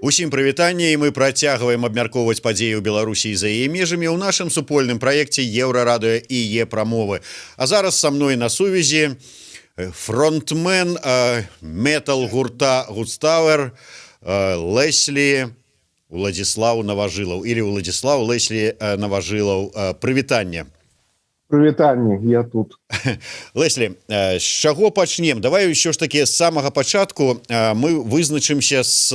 Усім прывітанне, і мы працягваем абмяркоўваць падзеі ў Беларусі і за яе межамі ў нашым супольным праекце Еўрарадыё і Е-прамовы. А зараз са мной на сувязі фронтмен метал гурта Гудставер Леслі Уладзіслаў Наважылаў или Уладзіслаў Леслі Наважылаў. Прывітанне. Прывітанне, я тут. Леслі, з чаго пачнем? Давай ўсё ж таки з самага пачатку мы вызначымся с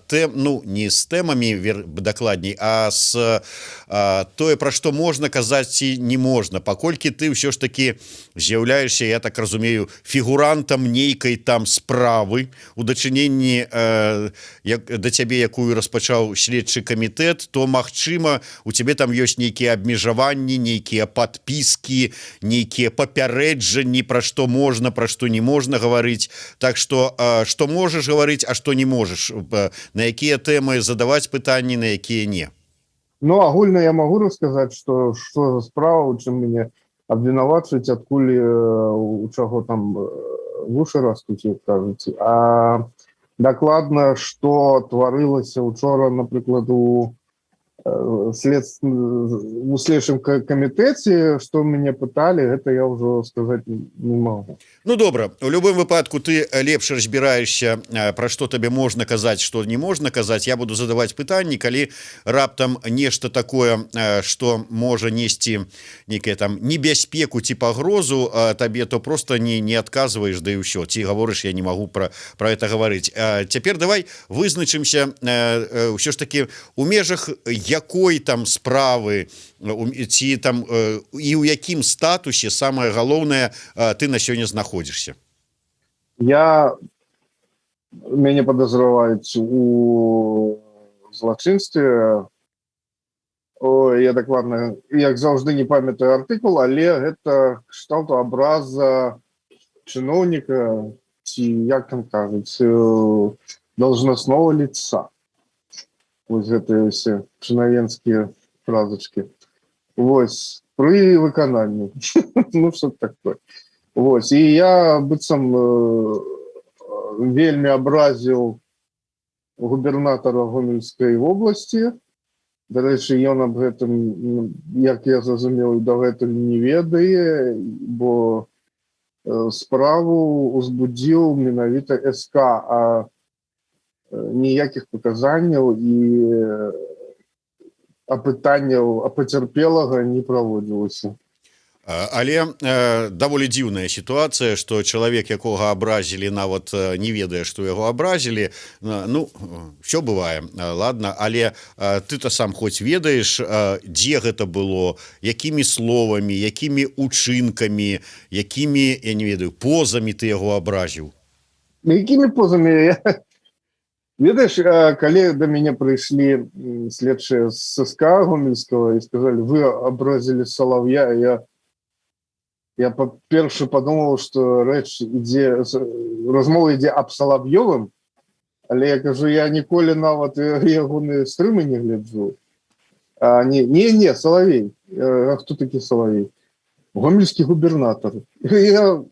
тэм, ну, не з тэмамі, дакладней, а с тое, пра што можна казаць ці не можна, паколькі ты ўсё ж таки з'яўляешься, я так разумею, фігурантам нейкай там справы у дачыненні як да цябе, якую распачаў следчы камітэт, то, магчыма, у цябе там ёсць нейкія абмежаванні, нейкія падпіскі, нейкія папярэджанні, пра што можна, пра што не можна гаварыць. Так что что можаш гаварыць, а што не можаш, на якія тэмы задаваць пытанні, на якія не? Ну, агульна я магу расказаць, што за справа, у чым мяне абвінавачваюць, адкуль у чаго там вушы растуць, як кажуць. А дакладна, што тварылася учора, напрыклад, у следчым камітэце, што мяне пыталі, гэта я ўжо сказаць не магу. Ну добра, у любым выпадку ты лепш разбіраешься, пра што табе можна казаць, што не можна казаць. Я буду задаваць пытанні, калі раптам нешта такое, што можа несці некая там небяспеку ці пагрозу табе, то просто не адказваеш, да і ўсё, ці гаворыш: «Я не магу пра это гаварыць». Цяпер давай вызначымся ўсё ж таки, у межах якой там справы ці там і ў якім статусе, самае галоўнае, ты на сёння знаходзішся. Мяне падазраваюць у злачынстве. Ой, я дакладна, як заўжды, не памятаю артыкул, але гэта кшталту абраза чыноўніка ці, як там кажуць, должностного лица. Вось гэтыя ўсе чынавенскія фразачкі. Вось, пры выкананні. Ну, что такое. Вось, і я быццам вельмі абразіў губернатара Гомельскай вобласці. Дарэчы, ён аб гэтым, як я зразумеў, дагэтуль не ведае, бо справу узбудзіў менавіта СК, а ніякіх паказанняў і апытанняў пацярпелага не праводзілася. Але даволі дзіўная сітуацыя, што чалавек, якога абразілі, нават не ведае, што яго абразілі. Ну, все бывае, ладно, але ты-то сам хоць ведаеш, дзе гэта было, якімі словамі, якімі учынкамі, якімі, я не ведаю, позамі ты яго абразіў? Якімі позамі? Ведаеш, калі да мяне прыйшлі следчыя з СК гомельскага і сказали: «Вы абразілі Салаўя», я па-перша падумаў, што рэч ідзе, размова ідзе аб Салаб'ёвым, але я кажу: «Я ніколі нават ягоныя стрымы не гляджу». А, не, не, не, Салавей. А хто такі Салавей? Гомельскі губернатар. Я,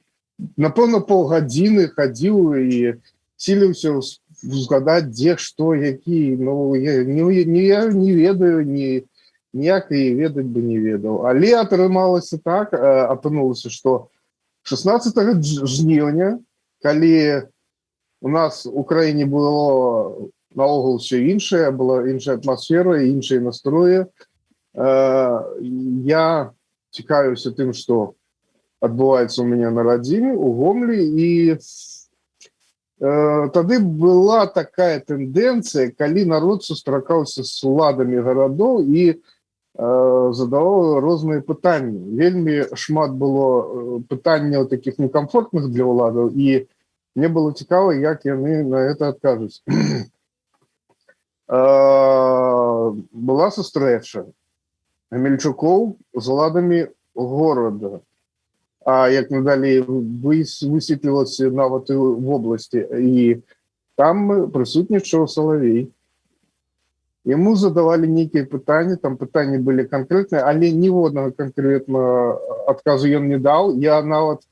напэўна, паўгадзіны хадзіў і сіліўся узгадаць, дзе што, які. Ну, я не, я не ведаю, не, ніяк і ведаць бы не ведаў. Але атрымалася так, апынулася, што 16 жніўня, калі у нас у краіне было наогул все іншае, была іншая атмасфера, іншыя настроі, я цікавіўся тым, што адбываецца у мяне на радзіме, у Гомлі, і тады была такая тэндэнцыя, калі народ сустракаўся з уладамі гарадоў і задаваў розныя пытанні. Вельмі шмат было пытанняў таких некамфортных для ўладаў, і мне было цікава, як яны на это адкажуць. Была сустрэча гамельчукоў з уладамі горада, а як надалей высветлілася, нават і вобласці, і там прысутнічаў Салавей. Ему задавалі нейкія пытанні, там пытанні былі канкрэтныя, але ніводнага канкрэтна адказу ён не даў. Я нават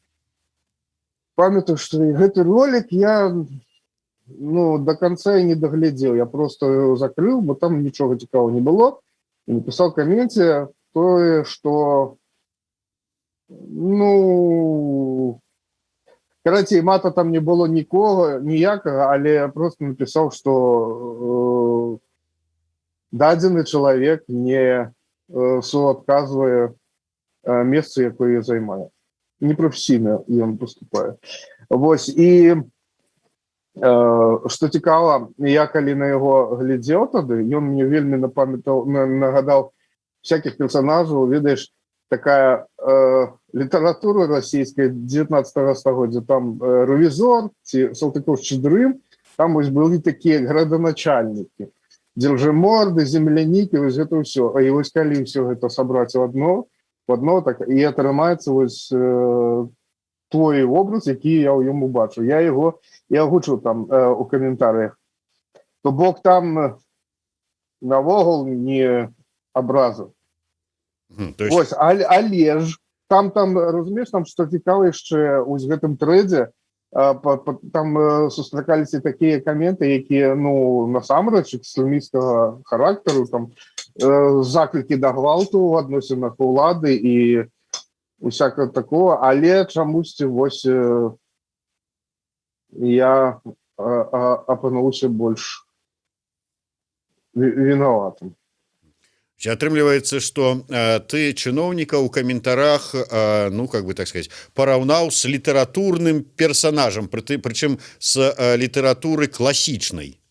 памятаю, што гэты ролик я Ну, до конца я не даглядзеў, я просто закрыў, бо там нічога цікавого не было, і напісаў каменце тое, что, ну, карацей, мата там не было нікога, ніякага, але я просто напісаў, что дадзены чалавек не суадказвае месца, якое займае, непрафесійна ён поступае. Вось, і что цікава, я калі на яго глядзеў тады, ён мне вельмі напамятаў, нагадаў всяких персонажаў, ведаеш, такая літаратура расійская 19 стагоддзя, там Рэвізор ці Салтыков Шчадрын, там вось былі такія градоначальнікі, Дзержыморды, Землянікі, вось гэта ўсё. А і вось калі ўсё гэта сабраць у одно, так і атрымаецца вось той образ, які я ў ім убачу. Я его і агучыў там у каментарыях. То бок там навогул не абразу. То есть. Вось, але ж там, разумееш, там што цікава яшчэ ось гэтым трэдзе, там сустракаліся такія каменты, якія, ну, насамрэч экстрэмісцкага характару, там заклікі да гвалту ў адносінах улады і усякага такого, але чамусьці вось я апынуўся больш вінаватым. Атрымліваецца, что ты чыноўніка ў каментарах, ну, как бы так сказать, параўнаў с літаратурным персонажам, прычым с літаратуры класічнай.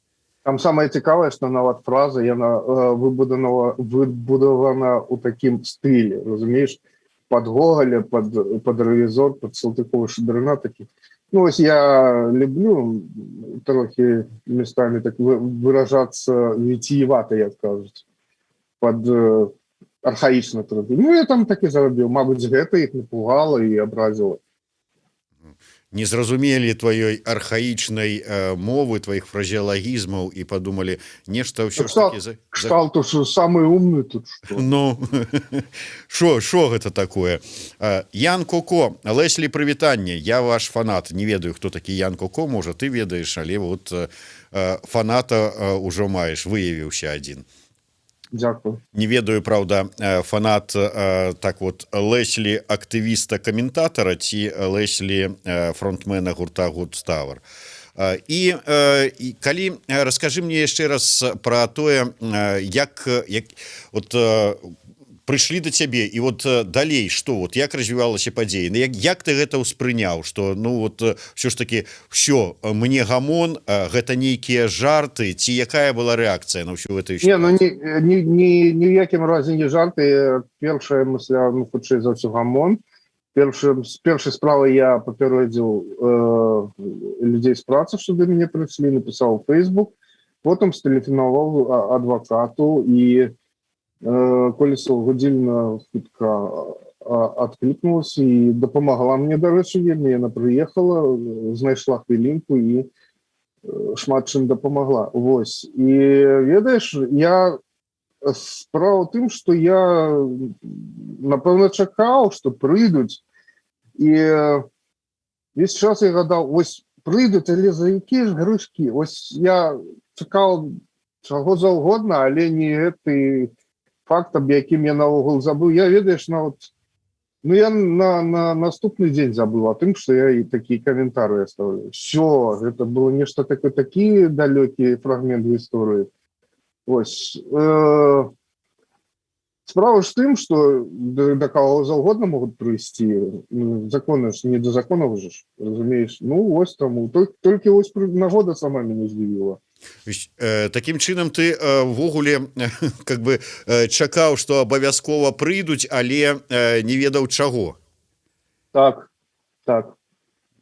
Там самае цікавае, што нават фраза яна выбудавана ў такім стылі, разумееш, под Гоголя, под Рэвізор, под Салтыкова Шчадрына такі. Ну, ось я люблю трохі местами так выражацца витиевато, як кажуць, под архаічна трохі. Ну, я там так і зарабіў, мабыць, гэта іх напугала і абразіла. Не зразумелі тваёй архаічнай мовы, тваіх фразеалагізмаў і подумали: нешта ўсё ж таки Кшталту, что самый умный тут, что? Ну, шо гэта такое? Ян Коко: «Леслі, прывітанне, я ваш фанат». Не ведаю, хто такі Ян Коко, можа, ты ведаеш, але вот фаната ўжо маеш, выявіўся адзін. Дякую. Не ведаю, праўда, фанат так вот Леслі актывіста, каментатара ці Леслі фронтмена гурта Гудставар. І калі раскажы мне яшчэ раз про тое, як вот прыйшлі до цябе і вот далей что, вот як развівалася падзеі, як ты гэта ўспрыняў, что, ну, вот все ж таки все, мне гамон, гэта нейкія жарты, ці якая была рэакцыя на ўсю эту? Не, ну, ні ў якім разе не жарты. Першая мысля, ну, хутчэй за ўсё, гамон. З першай справы я папярэдзіў людзей з працы, што да мяне прыйшлі, напісаў у Facebook, потым стэлефанаваў адвакату, і Колесова Гудзільна хутка адклікнулася і дапамагла мне, дарэчы, вельмі. Яна прыехала, знайшла хвілінку і шмат чым дапамагла. Вось, і ведаеш, я, справа ў тым, што я, напэўна, чакаў, што прыйдуць, і весь час я гадаў: ось прыйдуць, але за якія ж грышкі? Ось я чакаў чаго заўгодна, але не гэты факт, аб якім я наогул забыў. Я, ведаеш, нават, ну, я на наступны дзень забыў о тым, што я і такія каментары оставлю. Все гэта было нешта такое, такі далёкі фрагмент гісторыі. Ось, справа ж тым, что да каго заўгодна могуць прыйсці. Ну, законы ж не да законаў же ж, разумееш? Ну ось таму толькі ось нагода сама мяне здзівіла. Такім чынам ты увогуле как бы чакаў, что абавязкова прыйдуць, але не ведаў, чаго. Так.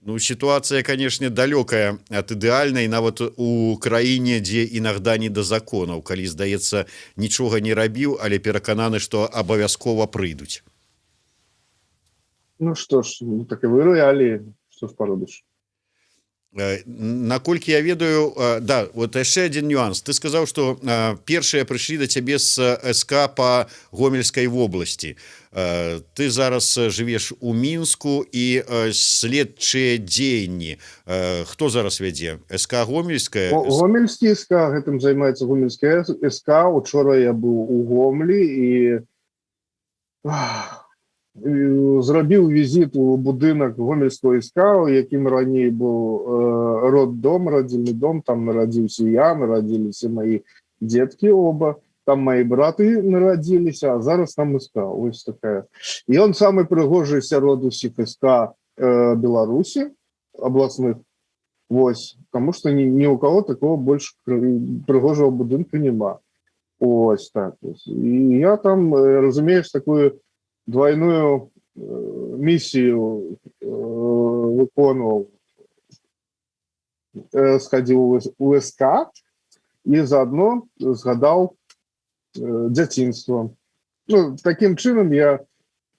Ну, ситуация, конечно, далёкая от ідэальнай, нават у краіне, дзе иногда не да законаў, калі, здаецца, нічога не рабіў, але перакананы, что абавязкова прыйдуць. Ну что ж, ну, так і вы рэаліі, что ж паробіш. Наколькі я ведаю, да, вот яшчэ один нюанс: ты сказаў, что першыя прыйшлі да цябе з СК по Гомельскай вобласці. Ты зараз жывеш у Мінску, і следчыя дзеянні хто зараз вядзе? СК гомельская? Гомельскі СК, гэтым займаецца гомельская СК. Учора я быў у Гомлі і зрабіў візіт у будынак гомельского СК, у якім раней быў роддом, радзільны дом. Там нарадзіўся я, нарадзіліся мои дзеткі оба, там мои браты нарадзіліся, а зараз там СК. Ось такая. І он самы прыгожы сярод усіх СК Беларусі областных. Вось, потому что ни у кого такого больше прыгожага будынка няма. Ось так ось. І я там, разумееш, такую двойную миссию выконваў: схадзіў у СК і заодно згадаў дзяцінства. Ну, таким чынам я,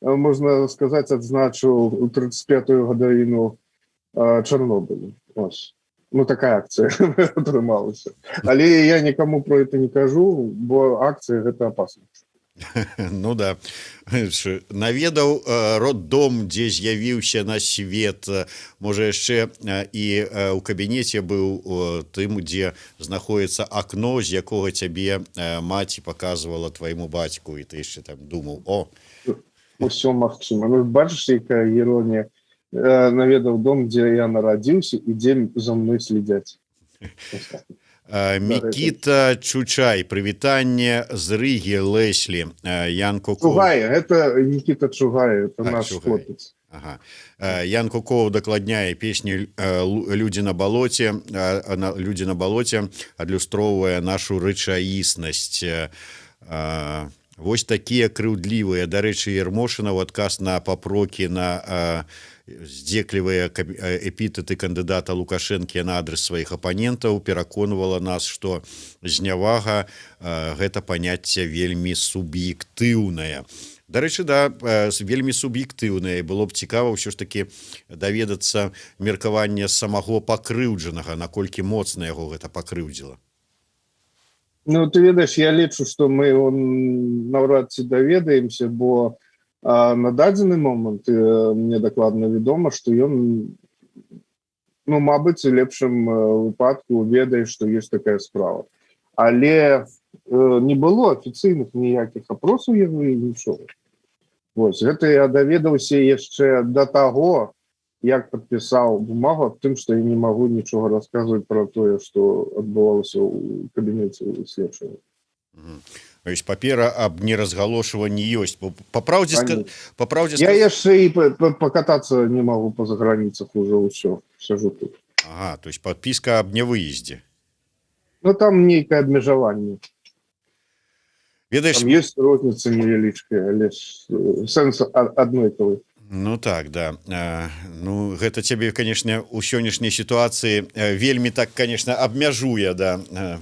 можна сказаць, адзначыў 35-ю гадавіну Чарнобылю. Ось. Ну, такая акцыя атрымалася, але я никому про это не кажу, бо акцыя — гэта опасно. Ну да, наведаў роддом, дзе з'явіўся на свет, можа, яшчэ і у кабінеце быў тым, дзе знаходіцца акно, з якога цябе маці показывала твайму бацьку, і ты яшчэ там думаў: о. Усё магчыма. Ну, бачыш, якая іронія: наведаў дом, дзе я нарадзіўся і дзе за мной следзяць. Мікіта Чучай: прывітанне з Рыгі, Леслі. Янко Чугай, это Никита Чугай, это наш хлопец. Ага. Ян Кукоў дакладняе: песню «Людзі на балоце», «Людзі на балоце» адлюстроўвае нашу рэчаіснасць. Вось такія крыўдлівыя. Дарэчы, Ермошына ў адказ на папрокі на здзеклівыя эпітэты кандыдата Лукашэнкі на адрес сваіх апанентаў пераконвала нас, што знявага — гэта паняцце вельмі суб'ектыўнае. Дарэчы, да, вельмі суб'ектыўнае. Было б цікава ўсё ж таки даведацца меркаванне самого пакрыўджанага, наколькі моцна яго гэта пакрыўдзіла. Ну, ты ведаеш, я лічу, что мы наўрад ці даведаемся, бо на дадзены момант мне дакладна вядома, что ён, ну, мабыць, у лепшым выпадку ведае, что есть такая справа, але не было афіцыйных ніякіх опросаў яго і нічога. Вось гэта я даведаўся яшчэ до таго, як падпісаў бумагу аб тым, что я не магу нічога расказваць про тое, что адбывалася ў кабінеце следчага. То есть папера аб неразгалошванні ёсць? По праўдзе по праўдзе Я яшчэ і покататься не могу по заграницах, уже ўсё, сижу тут. Ага, то есть подписка аб невыездзе. Ну, там нейкае абмежаванне. Ведаеш, там есть розніца невялічкая, але ж сэнс аднолькавы. Ну так, да. Ну, гэта цябе, конечно, у сённяшняй сітуацыі вельмі так, конечно, абмяжуе, да.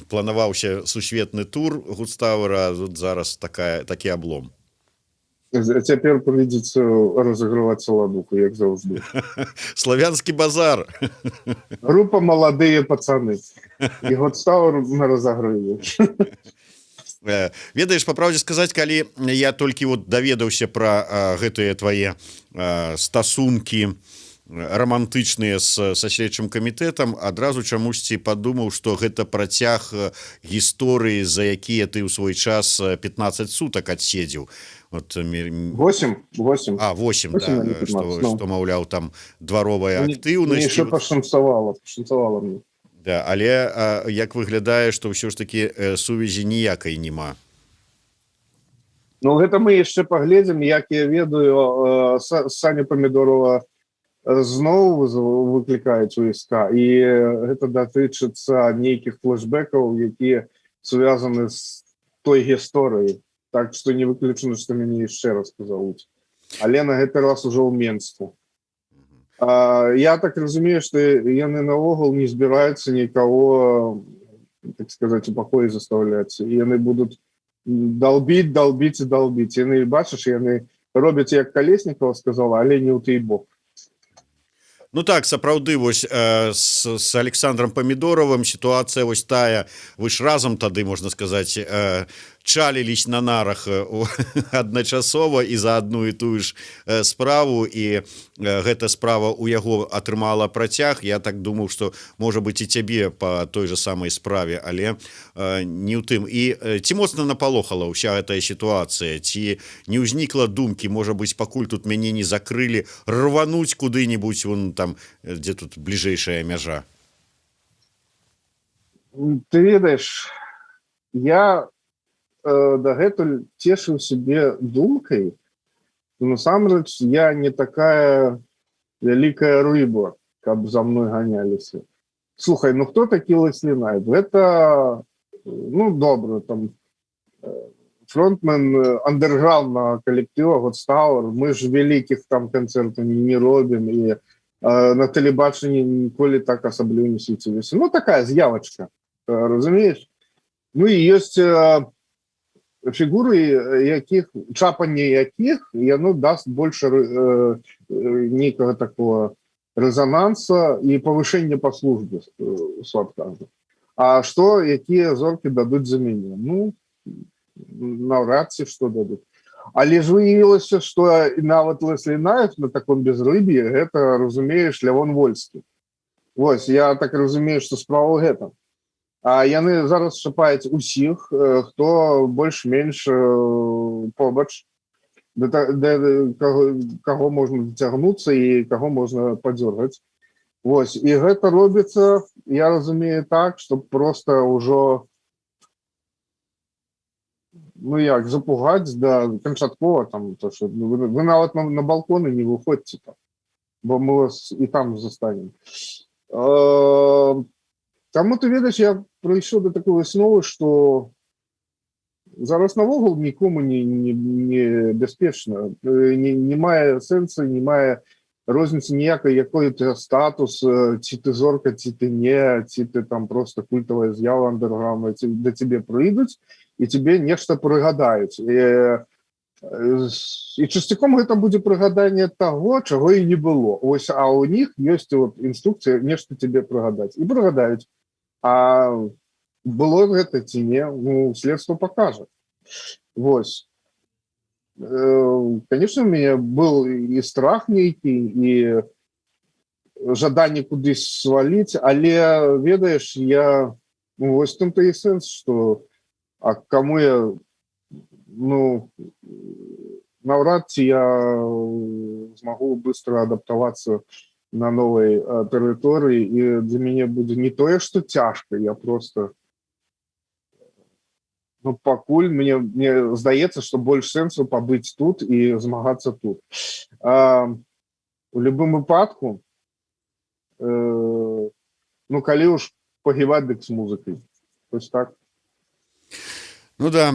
Планаваўся сусветны тур Гудстаўэра, тут зараз такі аблом. Цяпер прыйдзецца разыгрываць саладуху, як заўжды. Славянскі базар. Група «Маладыя пацаны» і Гудстаўэр на разагрыве. Ведаеш, па праўдзе сказаць, калі я толькі вот даведаўся пра гэтыя твае стасункі романтычныя са следчым камітэтам, адразу чамусьці падумаў, что гэта працяг гісторыі, за якія ты ў свой час 15 сутак адседзеў. Вот. 8, 8. А, 8, да, что, ну, что, маўляў, там дваровая актыўнасць. Пашанцавала, пашанцавала мне. Да, але як выглядае, что ўсё ж таки сувязі ніякай няма. Ну, гэта мы яшчэ паглядзім. Як я ведаю, Саню Памідорова зноў выклікаюць у СК, і гэта датычыцца нейкіх флешбэкаў, якія связаны з той гісторыяй. Так что не выключана, что мяне яшчэ раз пазавуць, але на гэты раз ужо ў Менску. Я так разумею, что яны наогул не збіраюцца никого, так сказать, у покое заставляць, і яны будут долбить, долбить и долбить. Яны, бачыш, яны робяць, як Калеснікова сказала, але не ў той бок. Ну так, сапраўды, вось с Александром Помидоровым ситуация вось тая. Вы ж разам тады, можна сказать, чалілись на нарах адначасова і за одну і тую ж справу, і гэта справа у яго атрымала працяг. Я так думаў, что, можа быть, і цябе по той же самой справе, але не ў тым. І ці моцна напалохала ўся гэтая сітуацыя? Ці не ўзнікла думкі, можа быть, пакуль тут мяне не закрылі, рвануть куды-нибудь вон там, дзе тут бліжэйшая мяжа? Ты ведаеш, я дагэтуль цешыў сябе думкай, насамрэч я не такая вялікая рыба, каб за мной ганяліся. Слухай, ну хто такі Леслі Найп? Гэта, ну добра, там фронтмен андерграунднага калектыва Godstower. Мы ж вялікіх там канцэртаў не робім і на тэлебачанні ніколі так асабліва не свяціліся. Ну, такая з'явачка, разумееш? Ну і ёсць фігуры, якіх чапанне якіх яно даст больше нейкага такого рэзананса і павышэння па службе адказу. А што, якія зоркі дадуць за мяне? Ну, наўрад ці што дадуць. Але ж выявілася, што нават Леслі Найф на таком безрыб'і, гэта, разумееш, Лявон Вольскі. Вось я так разумею, што справа ў гэтым. А яны зараз чапаюць усіх, хто больш-менш побач, да каго можна дацягнуцца і каго можна падзёргаць. Вось, і гэта робіцца, я разумею так, что просто ўжо, ну як, запугаць да канчаткова там, то что, ну, вы нават на балконы не выходзьце там, бо мы вас і там застанем. Таму, ты ведаеш, я прыйшоў до такой высновы, что зараз наогул нікому не бяспечна, не мае сэнса, не мае розніцы ніякай, якой ты статус, ці ты зорка, ці ты не, ці ты там просто культавая з'ява андерграунд, ці да цябе прыйдуць і тебе нешта прыгадаюць. І часцяком гэта будзе прыгаданне таго, чаго і не было. Ось, а у них ёсць вот інструкцыя нешта тебе прыгадаць, і прыгадаюць. А было гэта ці не, ну, следство покажа. Вось. Конечно, у меня был і страх нейкі, і жаданне кудысь сваліць, але, ведаеш, я, ну, вось там-то і сэнс, что а кому я, ну, наўрад ці я змагу быстро адаптавацца на новай тэрыторыі, і для мяне будзе не тое что цяжка, я просто, ну, пакуль мне здаецца, что больш сэнсу пабыць тут і змагацца тут. У любым выпадку, ну, калі уж пагіваць, дык з музыкай. Вось так. Ну да,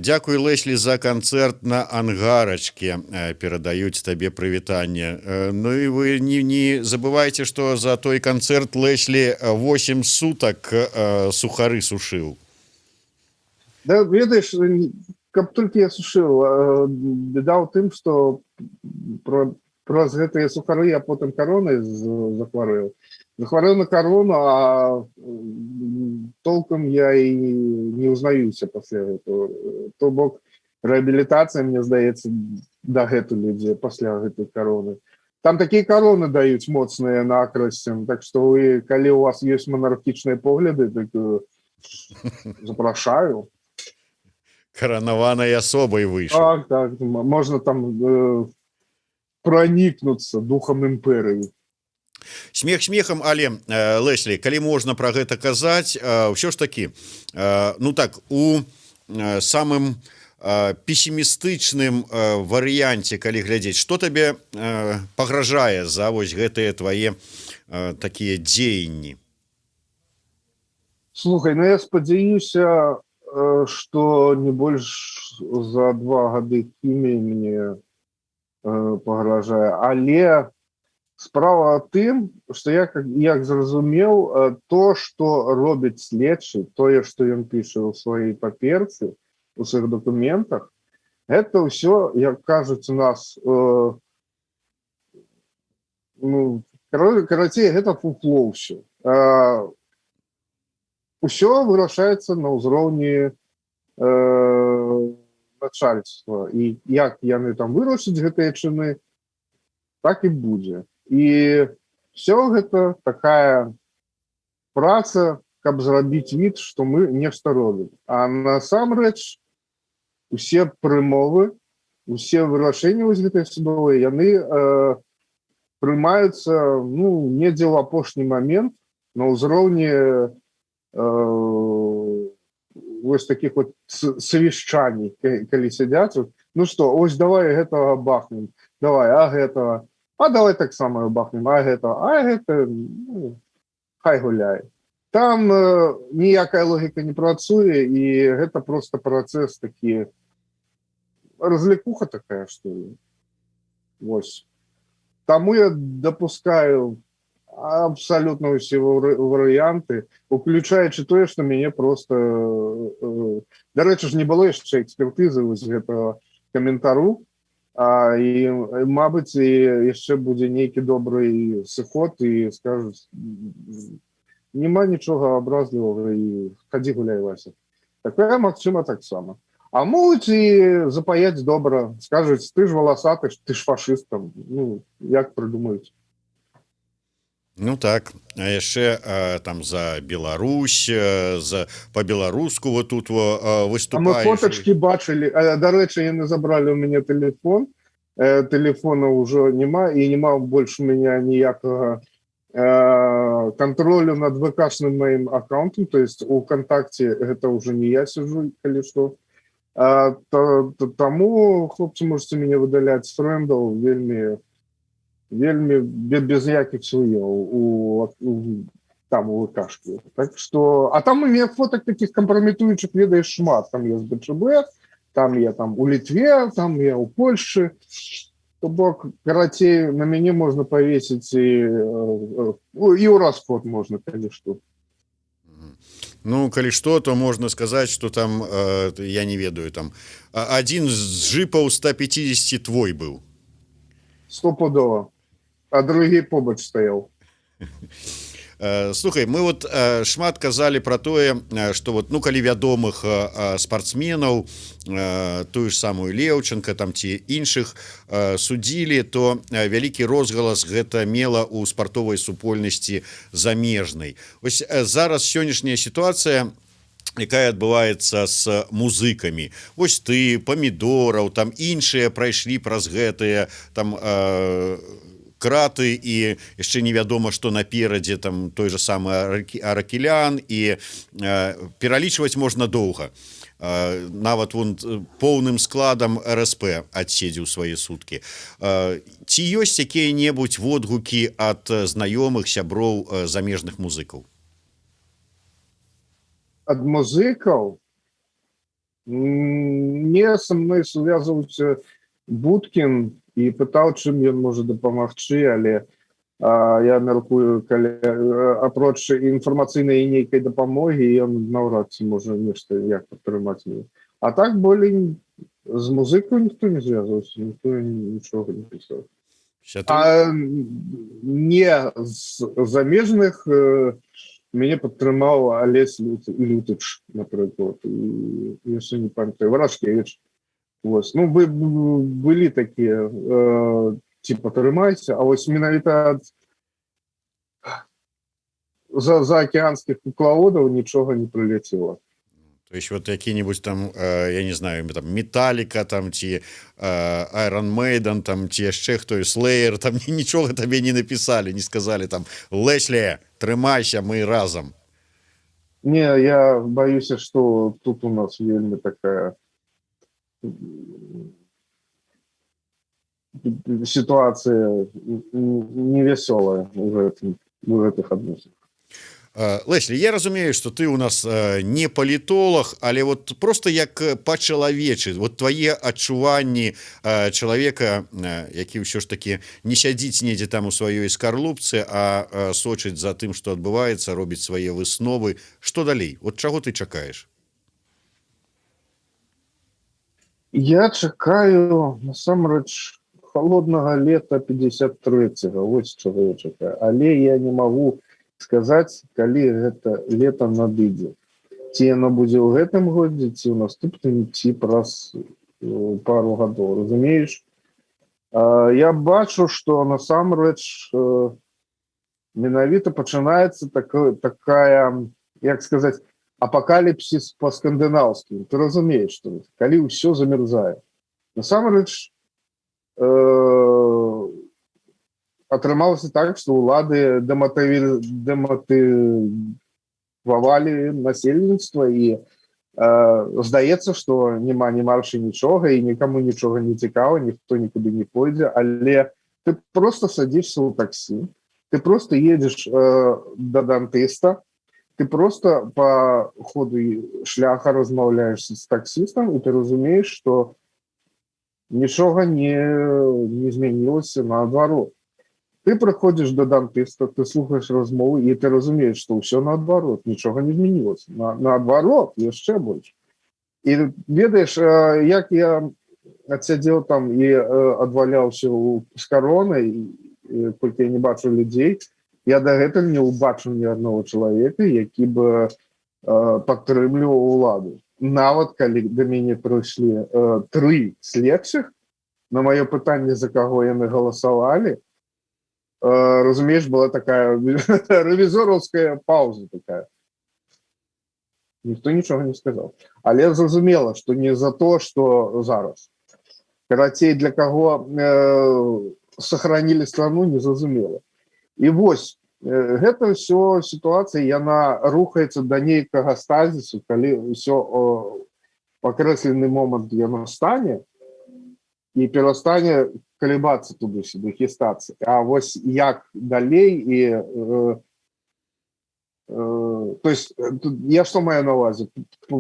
дзякуй, Леслі, за канцэрт на Ангарачке, перадаюць табе прывітанне. Ну і вы не забывайте, что за той канцэрт Леслі 8 сутак сухары сушыў. Да, ведаеш, каб толькі я сушыў, беда ў тым, что праз гэтыя сухары я потым каронай захварэў. Захварэў на карону, а толком я і не узнаюся пасля гэтага. То бок рэабілітацыя, мне здаецца, дагэтуль ідзе пасля гэтай кароны. Там такія кароны даюць моцныя на Акрасцем, так што вы, калі у вас ёсць манархічныя погляды, так запрашаю. Каранаванай асобай выйшаў. Так, можна там пранікнуцца духам імперыі. Смех смехам, але, Леслі, калі можна про гэта казаць, ўсё ж таки, ну так, у самым песімістычным варыянце, калі глядзець, что табе пагражае за вось гэтыя твае такія дзеянні? Слухай, ну я спадзяюся, что не больш за 2 гады хіміі мне пагражае, але справа тым, что я як зразумеў, то, что робіць следчы, тое, что ён піша ў сваёй паперцы, у сваіх документах, это ўсё, як кажуць у нас, ну, Карацей, гэта фуфло ўсё. Усё вырашаецца на ўзроўні начальства, і як яны там вырашаць гэтыя чыны, так і будзе. І все гэта такая праца, каб зрабіць від, что мы нешта робім. А насамрэч усе прымовы, усе вырашэнні вось гэтыя судовыя, яны прымаюцца, ну, недзе ў апошні момент на ўзроўні вось таких вот совещаний, калі сядзяць: «Ну что, ось давай гэтага бахнем, давай, а гэтага, а давай таксама бахнем, а гэта, а гэта, ну, хай гуляе». Там ніякая логіка не працуе, і гэта просто працэс такі, развлекуха такая, что ли. Вось таму я допускаю абсолютно ўсе варыянты, уключаючы тое, что мяне просто дарэчы ж, не было яшчэ экспертызы вось гэтага каментару, і, мабыць, і яшчэ будзе нейкі добры сыход, і скажуць: «Няма нічога абразлівага і хадзі гуляй, Вася». Такое магчыма таксама. А могуць і запаяць добра, скажуць: «Ты ж валасаты, ты ж фашыст там», ну, як прыдумаюць. Ну так, а яшчэ там за Беларусь, за по-беларуску вот тут выступаешь. Фотачки бачылі. Дарэчы, яны забралі у мяне телефон, телефона ўжо няма, і няма больш у меня ніякага контролю над вкшным моим аккаунтом, то есть у ВКонтакте это уже не я сижу, калі что. Таму, хлопцы, можете мяне выдаляць з фрэндаў вельмі, вельмі без якіх сваёў там у ВКшке. Так что, а там у меня фоток таких кампраметуючых, ведаеш, шмат. Там я з БЧБ, там я там у Літве, там я у Польшы. То бок, карацей, на мяне можна павесіць і ў расход можна, калі што. Ну, калі что, то можно сказать, что там я не ведаю, там один з джипаў 150 твой быў. Стопудово, а другі побач стаяў. Слухай, мы вот шмат казалі про тое, что вот, ну, калі вядомых спортсменаў, тую ж самую Леўченко там ці іншых, судзілі, то вялікі розгалас гэта мела у спартовай супольнасці замежнай. Ось зараз сённяшняя сітуацыя, якая адбываецца с музыкамі, ось ты, Памідораў, там іншыя прайшлі праз гэтыя там краты, і яшчэ невядома, што наперадзе, там той же самы Аракелян, і пералічваць можна доўга, нават вон поўным складам РСП адседзеў свае суткі. Ці ёсць якія-небудзь водгукі ад знаёмых, сяброў, замежных музыкаў? Ад музыкаў не, са мной сувязываўся Будкін і пытаў, чым ён можа дапамагчы, але я мяркую, калі апроч інфармацыйнай нейкай дапамогі, ён наўрад ці можа нешта як падтрымаць мяне. А так болей з музыкаю ніхто не звязваўся, ніхто нічога не пісаў. А не з замежных мяне падтрымаў Алесь Лютыч, напрыклад, і яшчэ не памятаю, Варашкевич. Вось. Ну, вы былі такія, типа, трымайся, а вось менавіта ад заокеанскіх куклаводаў нічога не прыляцела. То есть вот які-нибудь там, я не знаю, там Металлика там ці Iron Maiden там, ці яшчэ хто, Slayer там, нічога табе не написали, не сказали там: «Леслі, трымайся, мы разам»? Не, я боюся, что тут у нас вельмі такая ситуация невеселая в гэтых адносінах. Леслі, я разумею, что ты у нас не палітолог, але вот просто як па-чалавечы, вот твае адчуванні чалавека, які ўсё ж таки не сядзіць недзе там у сваёй скарлупцы, а сочыць за тым, что адбываецца, робіць свае высновы. Что далей? Вот чаго ты чакаеш? Я чакаю насамрэч холоднага лета 53-го, вось чаго я чакаю. Але я не магу сказаць, калі гэта лета надыдзе. Ці яно будзе ў гэтым годзе, ці ў наступным, ці праз пару гадоў, разумееш? Я бачу, што насамрэч менавіта пачынаецца такая, як сказаць, апакаліпсіс па-скандынаўскі. Ты разумееш, што калі ўсё замерзае. Насамрэч атрымалася так, што ўлады дэматывавалі насельніцтва, і здаецца, што няма ні маршы, нічога, і нікому нічога не цікава, ніхто нікуды не пойдзе, але ты просто садишься ў таксі, ты просто едешь да дантыста, ты просто по ходу шляха размаўляешься з таксістам, і ты разумееш, что нічога не змянілася, наадварот. Ты прыходзіш до дантыста, ты слухаеш размову, і ты разумееш, что ўсё наадварот, нічога не змянілася, наадварот, яшчэ больш. І ведаеш, як я адсядзеў там і адваляўся з каронай, колькі я не бачу людзей, я дагэтуль не ўбачыў ні аднаго чалавека, які бы падтрымліваў уладу. Нават калі да мяне прыйшлі тры следчых, на маё пытанне, за каго яны галасавалі, разумееш, была такая рэвізораўская пауза такая. Ніхто нічога не сказал. Але зразумела, что не за то, что зараз. Карацей, для каго сохранили страну, не зразумела. І вось гэта все сітуацыя, яна рухаецца да нейкага стазісу, калі ўсё пакрэслены момант яно стане і перастане калібацца туды-сюды, хістацца. А вось як далей і то есть тут я што маю на увазе?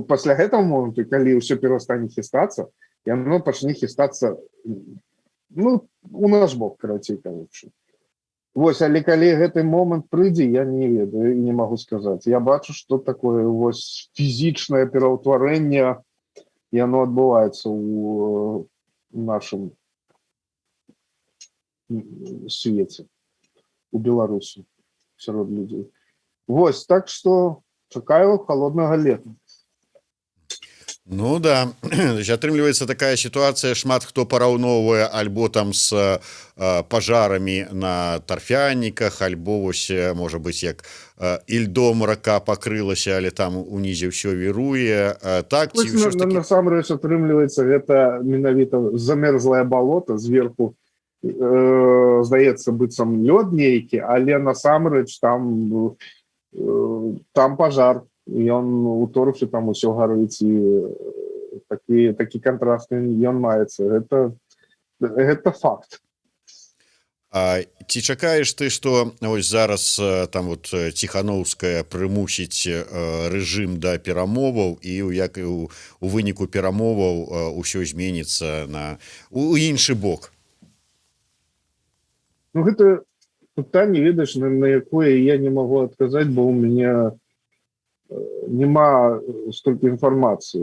Пасля гэтага моманту, калі ўсё перастане хістацца, яно пачне хістацца, ну, у наш бок, карацей кажучы. Вось, але калі гэты момант прыйдзе, я не ведаю і не магу сказаць. Я бачу, что такое вось фізічнае пераўтварэнне, яно адбываецца у нашым свеце, у Беларусі, сярод людзей. Вось, так что чакаю холоднага лета. Ну да, атрымліваецца такая сітуацыя, шмат хто параўноўвае альбо там с пажарамі на тарфяніках, альбо вось можа быть, як ільдом рака пакрылася, але там унізе ўсё віруе, так ці ўсё ж таки? Насамрэч атрымліваецца, гэта менавіта замерзлае балота, зверху здаецца, быццам лёд нейкі, але насамрэч там пажар, ён у торфе, там усё гарыць, і такі кантраст ён маецца, гэта факт. А ці чакаеш ты, что ось зараз там вот Ціхановская прымусіць рэжым да перамоваў, і як і у выніку перамоваў ўсё зменіцца на у іншы бок? Ну, гэта пытанне, ведаеш, на якое я не магу адказаць, бо у мяне няма столькі інфармацыі.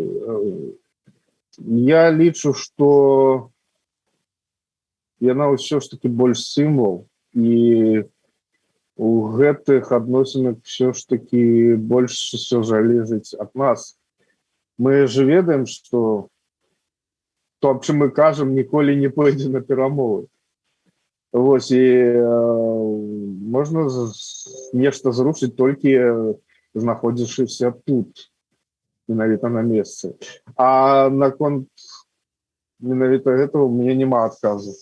Я лічу, что яна ўсё ж таки больш сімвал, і у гэтых адносінах все ж таки больш все залежыць ад нас. Мы же ведаем, что то, аб чым мы кажам, ніколі не пойдзе на перамовы. Вось, і можна нешта зрушыць, толькі знаходзячыся тут, менавіта на месцы. А наконт менавіта гэтага у мяне няма адказу.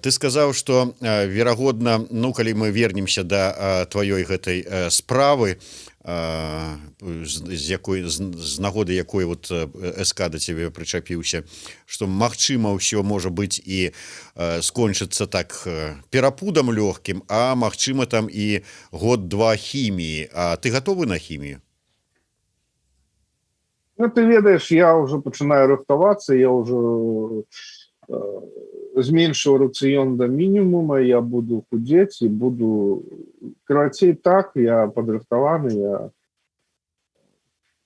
Ты сказаў, что верагодна, ну, калі мы вернемся да тваёй гэтай справы, з якой з нагоды якой вот СК да цябе прычапіўся, что магчыма, ўсё можа быць і скончыцца так перапудам лёгкім, а магчыма, там і год-два хіміі. А ты гатовы на хімію? Ну, ты ведаеш, я уже пачынаю рыхтавацца, я уже зменшыў рацыён да мінімума, я буду худзець і буду, карацей, так, я падрыхтаваны. Я,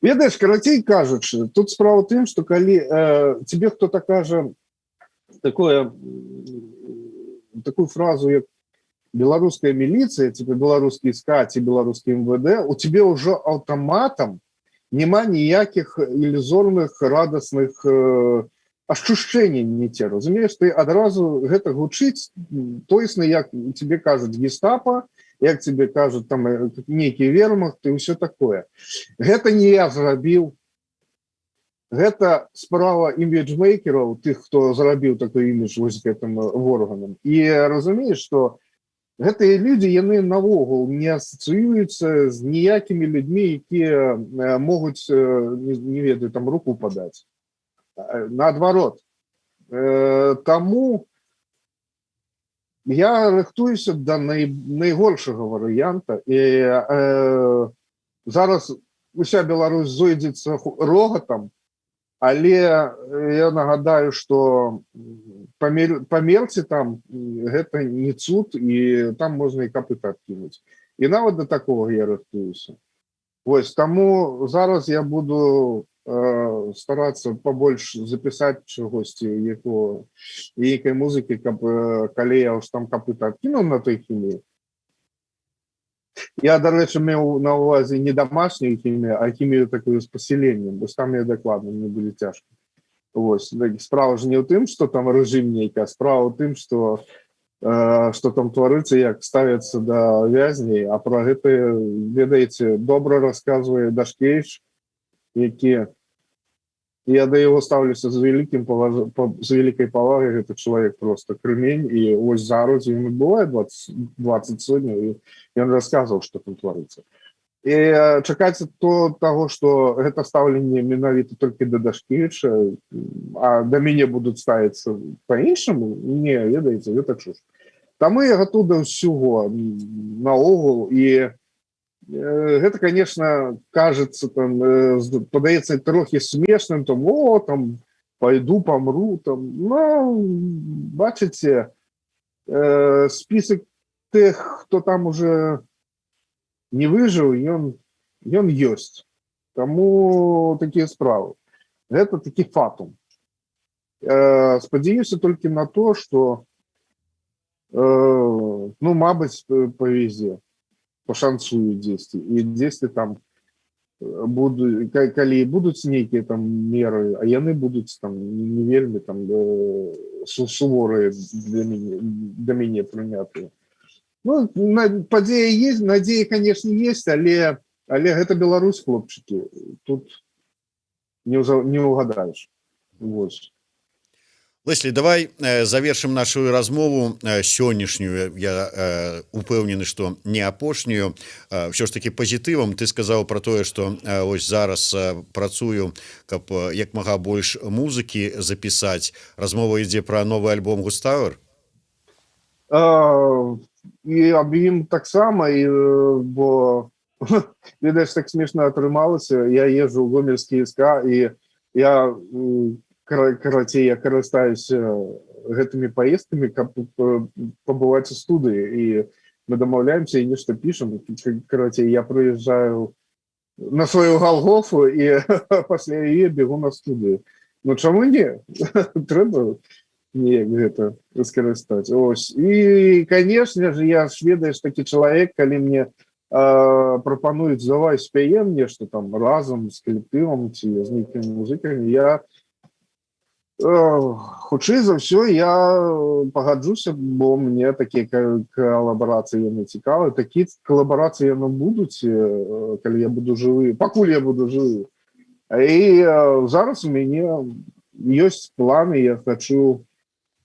ведаеш, карацей кажучы, тут справа тым, что калі тебе кто-то кажа, Такую фразу, як «беларуская міліцыя», типа беларускі СК ці беларускі МВД, у тебе ўжо аўтаматам няма ніякіх ілюзорных радасных ощущений, не те, разумееш? Ты адразу, гэта гучыць тоесна, як тебе кажуць «гестапа», як тебе кажуць там нейкі вермахт і ўсё такое. Гэта не я зрабіў, гэта справа іміджмейкераў, тых, хто зрабіў такой імідж вось гэтым ворганам. І разумееш, что гэтыя людзі, яны наогул не асацыююцца з ніякімі людзьмі, якія могуць, не ведаю, там, руку падаць. Наадварот. Таму я рыхтуюся да найгоршага варыянта, і зараз уся Беларусь зойдзецца рогатам, але я нагадаю, что памерці там гэта не цуд, і там можна і капыта адкінуць, і нават до такого я рыхтуюся. Вось таму зараз я буду стараться побольш запісаць чагосьці, якого, нейкай музыкі, каб калі я уж там капыта адкінуў на той хіміі. Я, дарэчы, меў на увазе не домашнюю хімію, а хімію такую з пасяленнем, бо там я дакладна, мне будзе цяжка. Вось справа ж не ў тым, что там рэжым нейкі, а справа ў тым, что там творыцца, як ставяцца да вязняй. А про гэта, ведаеце, добра расказвае Дашкевич, які, я да яго стаўлюся з вялікай павагай, гэта чалавек просто кремень, і ось зараз ён бывае 20 сотняў, і ён расказваў, что там творыцца. І чакаць то таго, что гэта стаўленне менавіта толькі да Дашкевича, а да мяне будуць ставіцца по-іншаму, не, ведаеце, гэта чушь. Таму я гатоў да ўсяго наогул, і гэта, конечно, кажется там, падаецца трохі смешным, там, о, там, пойду помру там. Ну, бачыце, список тех, хто там уже не выжыў, ён ёсць. Таму такія справы, гэта такі фатум. Спадзяюся толькі на то, что ну, мабыць, павезе, пашанцую дзесьці, і дзесьці там буду, калі будуць нейкія там меры, а яны будуць там не вельмі там суворыя для мяне, да мяне прынятыя. Ну, падзея есть, надзея, конечно, есть, але гэта Беларусь, хлопчыкі, тут не угадаешь. Вот. Леслі, давай завершым нашу размову сённяшнюю, я упэўнены, что не апошнюю, ўсё ж таки пазітывам. Ты сказаў про тое, что ось зараз працую, каб як мага больш музыкі запісаць. Размова ідзе про новы альбом «Густавер»? І аб ім таксама, і бо, ведаеш, так смешна атрымалася: я езжу ў гомельскі СК, і я, карацей, я карыстаюся гэтымі паездкамі, каб пабываць у студыі, і мы дамаўляемся і нешта пішам. Карацей, я прыязджаю на сваю Галгофу і пасля яе бегу на студыю. Ну, чаму не, трэба неяк гэта скарыстаць. Ось, і, конечно же, я ж, ведаеш, такі чалавек, калі мне прапануюць: «Давай спяем нешта там разам з калектывам ці з нейкімі музыкамі», я хутчэй за ўсё я пагаджуся, бо мне такія калабарацыі, яны цікавы. Такі калабарацыі яны будуць, калі я буду жывы, пакуль я буду жывы. І зараз у мяне ёсць планы: я хочу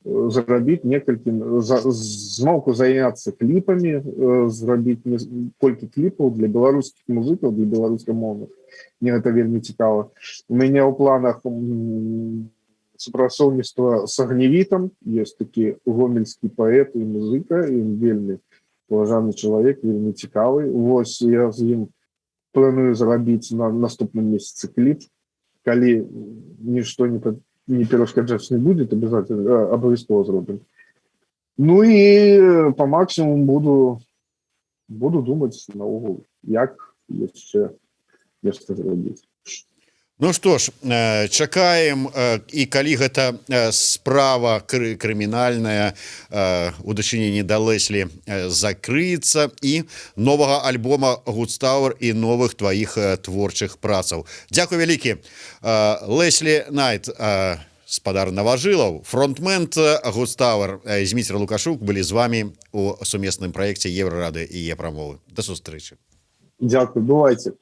зрабіць некалькі, зноўку заняцца кліпамі, зрабіць колькі кліпаў для беларускіх музыкаў, для беларускамоўных, мне гэта вельмі цікава. У мяне ў планах супрацоўніцтва с Агневітам, есть такі гомельскі паэт і музыка, і вельмі паважаны чалавек, вельмі цікавы. Вось я з ім планую зрабіць на наступным месяцы кліп, калі нішто не перашкаджаць не будет, обязательно, абавязкова зробім. Ну і по максимуму буду думаць наогул, як яшчэ нешта зрабіць. Ну што ж, чакаем, і калі гэта справа крымінальная у дачыненні да Леслі закрыецца, і новага альбома Гудстауэр, і новых тваіх творчых працаў. Дзякуй вялікі. Леслі Найт, спадар Наважылаў, фронтмен Гудстауэр, Зміцер Лукашук былі з вами у сумесным праекце Еўрарадыё і Е-Прамовы. Да сустрэчы. Дзякуй, бывайце.